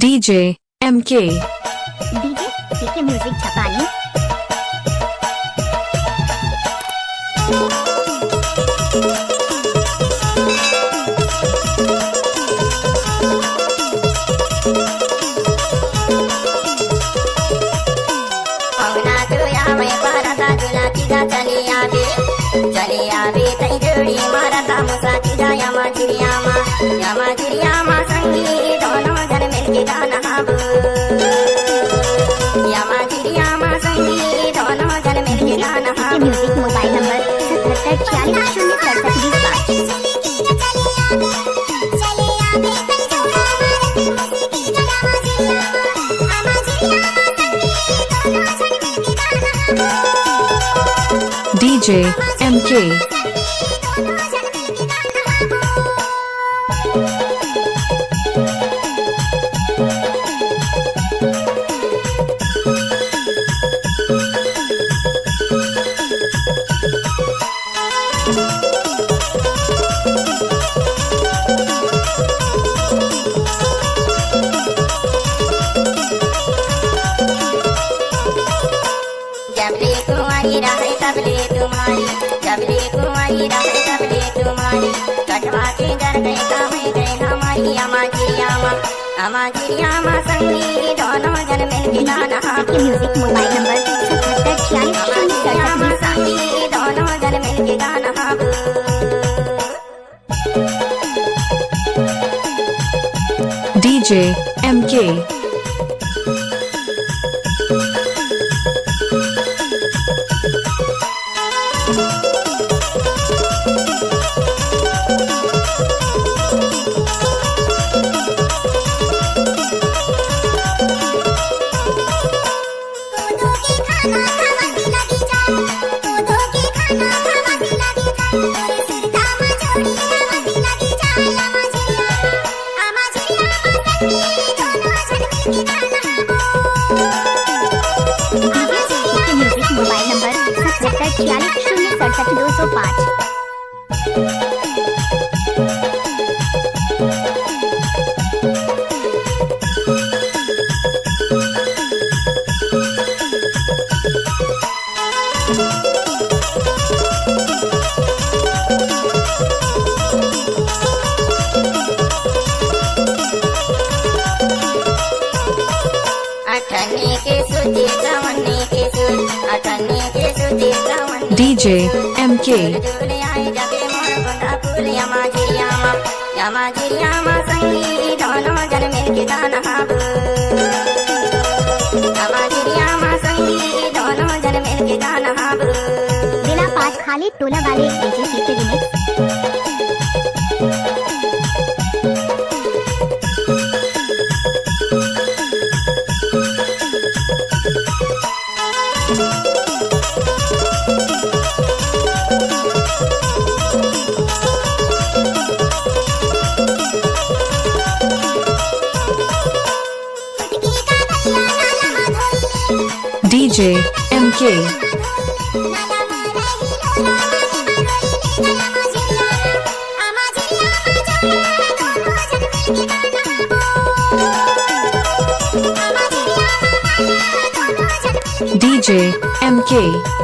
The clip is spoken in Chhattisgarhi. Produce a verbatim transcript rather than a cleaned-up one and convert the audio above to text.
DJ M K। DJ M K music छपानी। पहुना चोया में परता जुला चिजा चली आबे, चली आबे तई जोड़ी मारता मुसा चिजा यमा चिड़िया मा, यमा चिड़िया मा संगी दोनों जन मिलके गाना हाबू। यमा चिड़िया मा संगी दोनों जन मिलके गाना हाबू। Music mobile number सतहत्तर छियालीस शून्य सड़सठ बीस पाँच। DJ M K। जब ले कुंवारी रहे तब ले तुम्हारी, जब ले कुंवारी रहे तब ले तुम्हारी। कटवा के जर गए काहे गए हमारी अमा चिड़िया मा, अमा चिड़िया मा संगी दोनों जन मिलके गाना हाबू। Music mobile number सतहत्तर छियालीस शून्य सड़सठ बीस पाँच। संगी दोनों जन मिलके गाना हाबू। DJ M K। Music mobile number सतहत्तर छियालीस शून्य सड़सठ दो सौ पाँच। अठन्नी के सूची, चवन्नी के सूची, अठन्नी के सूची, चवन्नी DJ M K। झूले आए जबे मोर गोंदा फूल यमा झिरिया मा, यमा झिरिया मा संगी दोनों जन मिलके गाना हाबू। यमा झिरिया मा संगी दोनों जन मिलके गाना हाबू। जिला पाँच खाली टोला वाले DJ के remix। DJ M K। DJ M K।